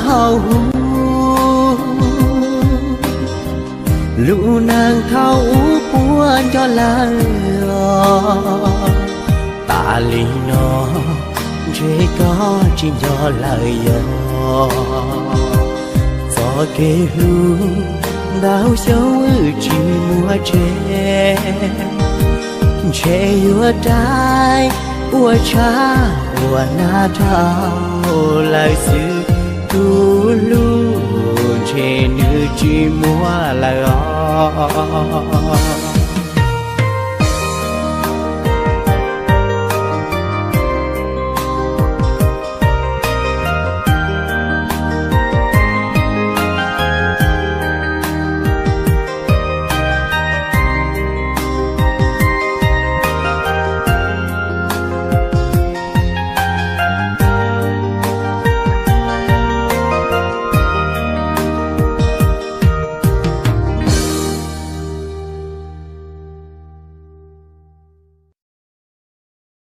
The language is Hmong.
hauv hu, lub neej thaum ub puas nco lawm os? Tas li no ntshe koj tsis nco lawm yog? Txoj kev hlub ntau xyoo wb tsis muaj tseg, ntshe yuav raug ua tshaj ua na dhau lawm xwb. Tus hlub ntshe nws tsis muaj lawm os.